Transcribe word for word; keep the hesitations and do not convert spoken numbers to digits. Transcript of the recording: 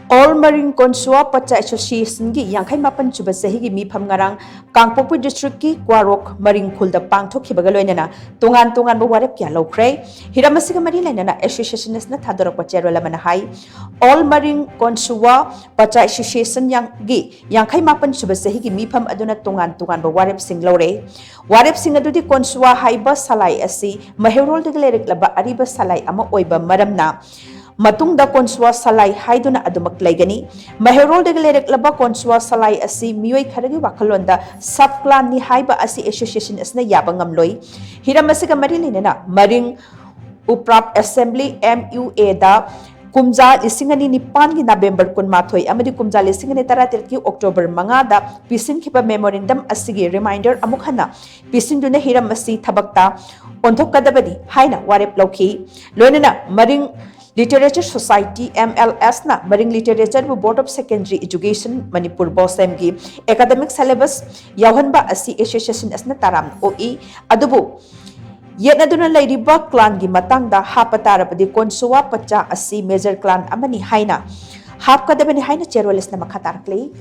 All Maring Konsua Pacha Association ꯒꯤ ꯌꯥꯡꯈꯩ ꯃꯥꯄꯟ ꯁꯨꯕ ꯆꯍꯤꯒꯤ ꯃꯤꯐꯝ ꯉꯔꯥꯡ ꯀꯥꯡꯄꯣꯛꯄꯤ district ꯀꯤ ꯀ꯭ꯋꯥꯔꯣꯛ ꯃꯔꯤꯡ ꯈꯨꯜꯗ ꯄꯥꯡꯊꯣꯛꯈꯤꯕꯒ ꯂꯣꯏꯅꯅ ꯇꯣꯉꯥꯟ ꯇꯣꯉꯥꯟꯕ ꯋꯥꯔꯦꯞ ꯀꯌꯥ ꯂꯧꯈ꯭ꯔꯦ꯫ ꯍꯤꯔꯝ ꯑꯁꯤꯒ ꯃꯔꯤ ꯂꯩꯅꯅ association ꯑꯁꯤꯅ ꯊꯥꯗꯣꯔꯛꯄ ꯆꯦꯔꯣꯜ ꯑꯃꯅ ꯍꯥꯏ, All Maring Konsua Pacha Association ꯌꯥꯡ-, ꯒꯤ ꯌꯥꯡꯈꯩ ꯃꯥꯄꯟ ꯁꯨꯕ ꯆꯍꯤꯒꯤ ꯃꯤꯐꯝ ꯑꯗꯨꯅ ꯇꯣꯉꯥꯟ ꯇꯣꯉꯥꯟꯕ ꯋꯥꯔꯦꯞꯁꯤꯡ ꯂꯧꯔꯦ꯫ ꯋꯥꯔꯦꯞꯁꯤꯡ ꯑꯗꯨꯗꯤ ꯀꯣꯟꯁꯨꯋꯥ ꯍꯥꯏꯕ ꯁꯂꯥꯏ ꯑꯁꯤ ꯃꯩꯍꯧꯔꯣꯜꯗꯒꯤ ꯂꯩꯔꯛꯂꯕ ꯑꯔꯤꯕ ꯁꯂꯥꯏ ꯑꯃ ꯑꯣꯏꯕ ꯃꯔꯝꯅ ꯃꯇꯨꯡꯗ ꯀꯣꯟꯁꯨꯋꯥ ꯁꯂꯥꯏ ꯍꯥꯏꯗꯨꯅ ꯑꯗꯨꯃꯛ ꯂꯩꯒꯅꯤ꯫ ꯃꯩꯍꯧꯔꯣꯜꯗꯒꯤ ꯂꯩꯔꯛꯂꯕ ꯀꯣꯟꯁꯨꯋꯥ ꯁꯂꯥꯏ ꯑꯁꯤ ꯃꯤꯑꯣꯏ ꯈꯔꯒꯤ ꯋꯥꯈꯜꯂꯣꯟꯗ sub clan ꯅꯤ ꯍꯥꯏꯕ ꯑꯁꯤ association ꯑꯁꯤꯅ ꯌꯥꯕ ꯉꯝꯂꯣꯏ꯫ ꯍꯤꯔꯝ ꯑꯁꯤꯒ ꯃꯔꯤ ꯂꯩꯅꯅ ꯃꯔꯤꯡ ꯎꯄ꯭ꯔꯥꯞ assembly M U A ꯗ ꯀꯨꯝꯖꯥ ꯂꯤꯁꯤꯡ ꯑꯅꯤ ꯅꯤꯄꯥꯟꯒꯤ November ꯀꯨꯟꯃꯥꯊꯣꯏ ꯑꯃꯗꯤ ꯀꯨꯝꯖꯥ ꯂꯤꯁꯤꯡ ꯑꯅꯤ ꯇꯔꯥꯇꯔꯦꯠꯀꯤ October ꯃꯉꯥꯗ ꯄꯤꯁꯤꯟꯈꯤꯕ memorandum ꯑꯁꯤꯒꯤ reminder ꯑꯃꯨꯛ ꯍꯟꯅ ꯄꯤꯁꯤꯟꯗꯨꯅ ꯍꯤꯔꯝ ꯑꯁꯤ ꯊꯕꯛꯇ ꯑꯣꯟꯊꯣꯛꯀꯗꯕꯅꯤ ꯍꯥꯏꯅ ꯋꯥꯔꯦꯞ ꯂꯧꯈꯤ꯫ ꯂꯣꯏꯅꯅ ꯃꯔꯤꯡ Literature Society, M L S ꯅ ꯃꯔꯤꯡ literature ꯕꯨ Board of Secondary Education, Manipur, ꯕꯣꯁꯦꯝꯒꯤ academic syllabus ꯌꯥꯎꯍꯟꯕ ꯑꯁꯤ association ꯑꯁꯤꯅ ꯇꯔꯥꯝꯅ ꯑꯣꯛꯏ꯫ ꯑꯗꯨꯕꯨ ꯌꯦꯠꯅꯗꯨꯅ ꯂꯩꯔꯤꯕ clan ꯒꯤ ꯃꯇꯥꯡꯗ ꯍꯥꯞꯄ ꯇꯥꯔꯕꯗꯤ ꯀꯣꯟꯁꯨꯋꯥ ꯄꯆꯥ ꯑꯁꯤ major clan ꯑꯃꯅꯤ ꯍꯥꯏꯅ ꯍꯥꯞꯀꯗꯕꯅꯤ ꯍꯥꯏꯅ ꯆꯦꯔꯣꯜ ꯑꯁꯤꯅ ꯃꯈꯥ ꯇꯥꯔꯛꯂꯤ꯫